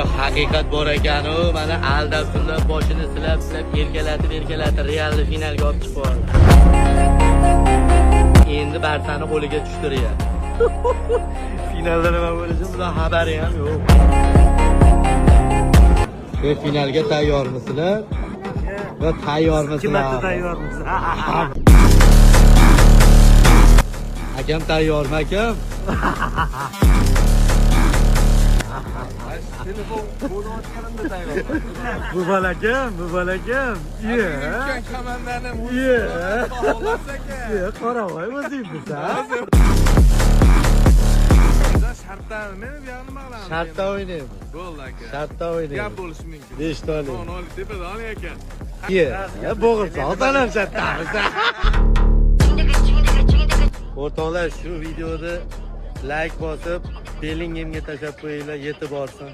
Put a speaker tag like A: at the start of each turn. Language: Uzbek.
A: Haqiqat bor ekan-u, mana aldab suldab boshini silab silab erkalatib erkalatib Realni finalga olib chiqib yubordi. Endi Barsani qo'liga tushdi Real. Finalda nima bo'lishi bular xabari ham yo'q. Ve finalga tayyormisizlar? Va tayyormisizlar?
B: Ikki marta tayyormiz.
A: Akam tayyormi, akam?
C: Telefon bo'layotganimda tayyorman.
B: Bu bola kim? Bu bola kim? Iye.
C: Yutgan komandani
B: Iye.
C: xohlasak.
B: Iye, qoravoy o'zingmisan.
C: Shartdan men bu yoqni nima qilamiz?
A: Shartda o'ynaymiz.
C: Bo'ldi, aka.
A: Shartda
C: Gap
A: o'ynaymiz.
C: bo'lishi mumkin.
A: 5 talik.
C: Nol tepada oling, aka.
A: Iye, bo'g'irsoq san ham shartdamisan. O'rtoqlar, shu videoni like bosib, Bellinghamga tashlab qo'yinglar, yetib borsin.